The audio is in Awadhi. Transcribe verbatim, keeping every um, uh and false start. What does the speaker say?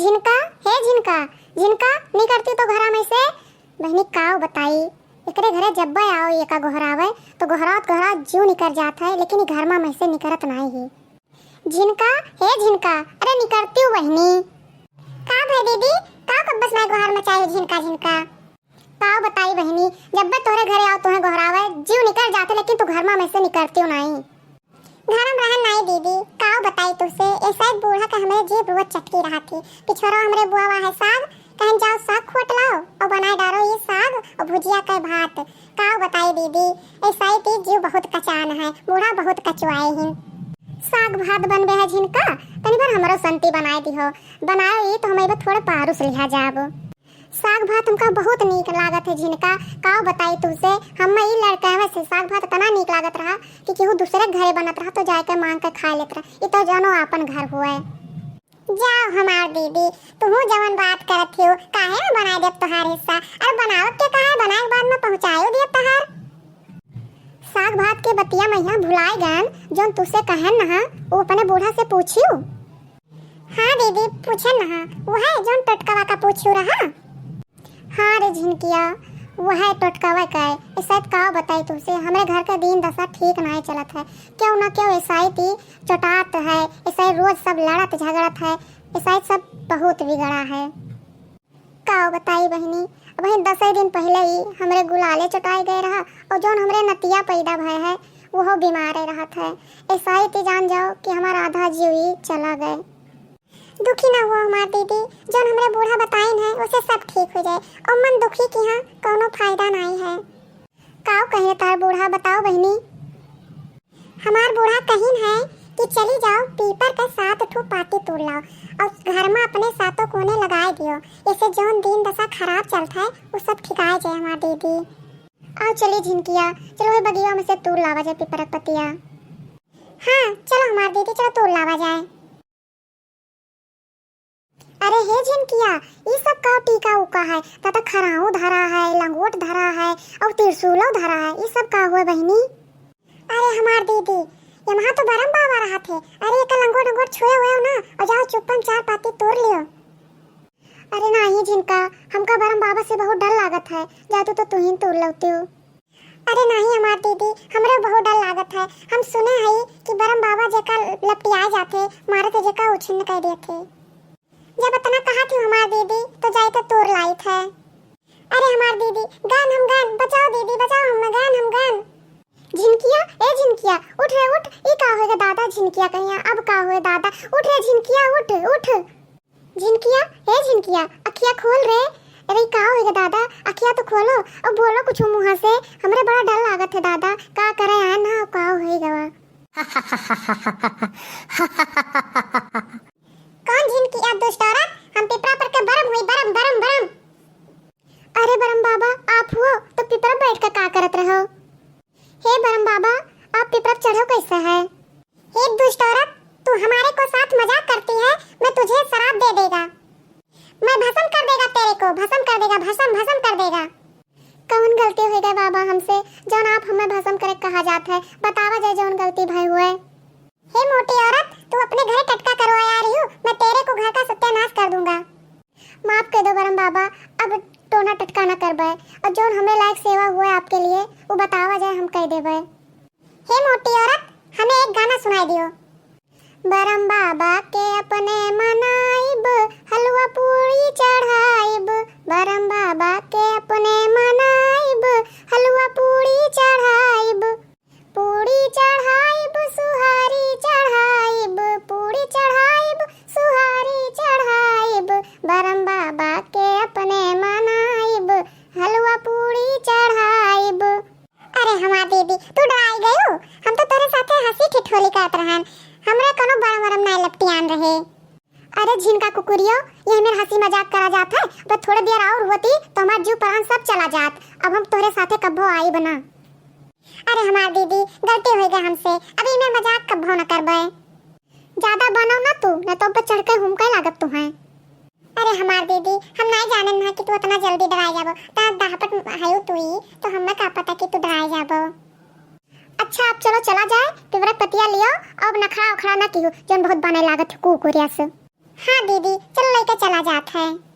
झिनका, हे झिनका, झिनका, निकरती तो घरा में से। बहिनी, काव बताई, एकरे घरे जब्बे आओ एका गोहरावे, तो गोहरावत गोहरावत जीव निकर जात है, लेकिन ई घर मा में से निकरत नाई ही। झिनका, हे झिनका, अरे निकरती हूँ बहिनी। का भय दीदी, का कब्बस में गोहार मचाई हो झिनका, झिनका? का बताई बहिनी, जब्बे तोहरे घरे आओ, तोहे गोहरावे, जीव निकर जात है, लेकिन तू घर मा में से निकरती हूँ नाई। घर में रहन नाई दीदी, का बताई तुसे, ऐसा एक बूढ़ा का हमरे जीभ रोज चटकी रहा थी कि छोरो हमरे बुआवा है साग, कहन जाओ साग खोट लाओ और बनाए डारो ये साग और भुजिया के भात। का बताई दीदी, ऐसा ही थी जीव बहुत कचान है, बूढ़ा बहुत कचुआए हिन। साग भात बनबे है झिनका, तनी भर हमरो संती बनाए दिहो, बनाए ई तो हम एबे थोड़े पारुस लिहा जाब। साग भात हमका बहुत नीक लागत है झिनका, का बताई तुसे, हम्मे ई लड़कावे से साग भात इतना नीक लागत रहा कि केहू दूसरे के घरे बनत रहा तो जाके मांग के खा लेत रहा। ई तो जानो आपन घर हुए। जाओ हमार दीदी, तुहू जवन बात करत हियो, काहे न बनाए देब तोहार हिस्सा? अरे बनावत के काहे, बनाए के बाद में पहुँचायो देब तोहार। साग भात के बतिया मैया भुलाए गन, जौन तुसे कहन नहा, वो अपने बूढ़ा से पूछियो। हाँ दीदी, पूछे न हा, वह जौन टोटकवा का पूछू रहा। हाँ रे झिनकिया, वह टोटकवा का है। ऐसा का बताई तुसे, हमरे घर का दीन दशा ठीक नाई चलत है। क्यों ना क्यों ऐसा ही ती चोटात है, ऐसा ही रोज सब लड़त झगड़त है, ऐसा ही सब बहुत बिगड़ा है। का बताई बहिनी, अबहीं दसई दिन पहिले ही हमरे गुलाले चोटाई गए रहा और जौन हमरे नतिया पैदा भय है, वहो बीमारे रहत है। ऐसा ही ती जान जाओ कि हमार आधा जीव ही चला गए। दुखी ना हुआ हमार दीदी, जौन हमरे बूढ़ा बताइन है, उसे सब ठीक हो जाए। और मन दुखी की हाँ कौनो फायदा नाई है। काव कहे तार बूढ़ा, बताओ बहिनी। हमार बूढ़ा कहिन है कि चली जाओ पीपर के सात ठो पाती तोड़ लाओ और घर में अपने सातों कोने लगाए दियो, ऐसे जौन दीन दशा खराब चलत है, वो सब ठिकाए जाए हमार दीदी। आओ चली झिनकिया, चलो वही बगिया में से तोड़ लावा जाए पीपर के पतिया। हाँ चलो हमार दीदी, चलो तोड़ लावा जाए। अरे हे झिनकिया, ई सब का टीका उका है? ता तो खराऊ धरा है, लंगोट धरा है और त्रिशूलो धरा है, ई सब का हुए बहिनी? अरे हमार दीदी, यमहा तो बरम बाबा रहत है। अरे एकर लंगोट लंगोट छुए हुए हो ना, और जाओ चुप्पन चार पाती तोड़ लियो। अरे नाही झिनका, हमका बरम बाबा से बहुत डर लागत है, जातू तो तुहिन तोड़ लौती हो। अरे नाही हमार दीदी, हमरे बहुत डर लागत है। हम सुने हई कि बरम बाबा जेका लपटिया जाथे, मारे तो जेका उछिन्न कर देथे। जब इतना कहा थी हमार दीदी, तो जाई तो तोड़ लाई थे। अरे हमार दीदी, गान हम गान, बचाओ दीदी, बचाओ हम गान, हम गान। झिनकिया, ए झिनकिया, उठ रे उठ, ई का होएगा दादा, झिनकिया कहिया, अब का होए दादा, उठ रे झिनकिया, उठ, उठ। झिनकिया, हे झिनकिया, अखिया खोल रे। अरे का होइगा दादा, अखिया तो खोलो और बोलो कुछ मुँह से। हमरे बड़ा डर लागत है दादा, का करे आए ना, का होइगा? कौन झिनकिया दुष्ट औरत, हम पिपरा पर के बरम हुई, बरम, बरम, बरम। अरे बरम बाबा, आप हुओ तो पिपरा बैठ के का करत रहो? हे बरम बाबा, आप पिपरा चढ़ो कैसे है? हे दुष्ट औरत, तू हमारे को साथ मजाक करती है, मैं तुझे शराप दे देगा, मैं भस्म कर देगा तेरे को, भस्म कर देगा, भस्म, भस्म कर देगा। कौन गलती हो गई बाबा हमसे, जौन आप हमें भस्म करे कहा जात है? बतावा जाए जौन गलती भय हुए। हे मोटी औरत, तू अपने घरे टटका करवाए आ रही हूँ, मैं तेरे को घर का सत्यानाश कर दूंगा। माफ कर दो बरम बाबा, अब टोना टटका ना करबे, और जौन हमें लायक सेवा हुए आपके लिए, वो बतावा जाए, हम कह देबे। हे मोटी औरत, हमें एक गाना सुनाई दियो। बरम बाबा के अपने मनाइब, हलवा पूड़ी चढ़ाइब। बरम बाबा के अपने मनाइब, हलवा पूड़ी चढ़ाइब। पूड़ी चढ़ाइब, सुहारी चढ़ाइब, पूड़ी चढ़ाइब, सुहारी चढ़ाइब। बरम बाबा के अपने मनाइब, हलवा पूड़ी चढ़ाइब। अरे हमार दीदी, तू डराई गयो? हम तो तोरे साथे हंसी ठिठोली करत रहन, हमरा कोनो बरम वरम नाय लपटियान रहे। अरे झिनका कुकुरियो, ये हमें हंसी मजाक करा जात है, बस थोड़े देर और होती तो हमार जीव प्राण सब चला जात। अब हम तोहरे साथे कब्बो आइब ना। अरे हमार दीदी, गलती हो गया हमसे, अब इमे मजाक कब्बो न करबे। ज्यादा बनो ना तू, न तो ऊपर चढ़ के हुमके लागत तू है। अरे हमार दीदी, हम नहीं जाने ना कि तू इतना जल्दी डराई जाबो, ता दाहपट हयू तू ही, तो हमें का पता कि तू डराई जाबो। अच्छा, अब चलो चला जाए, पिपरक पतिया लियो, अब नखरा उखरा ना कियो, जौन बहुत बने लागत है कुकुरिया से। हाँ दीदी, चलो लेके चला है।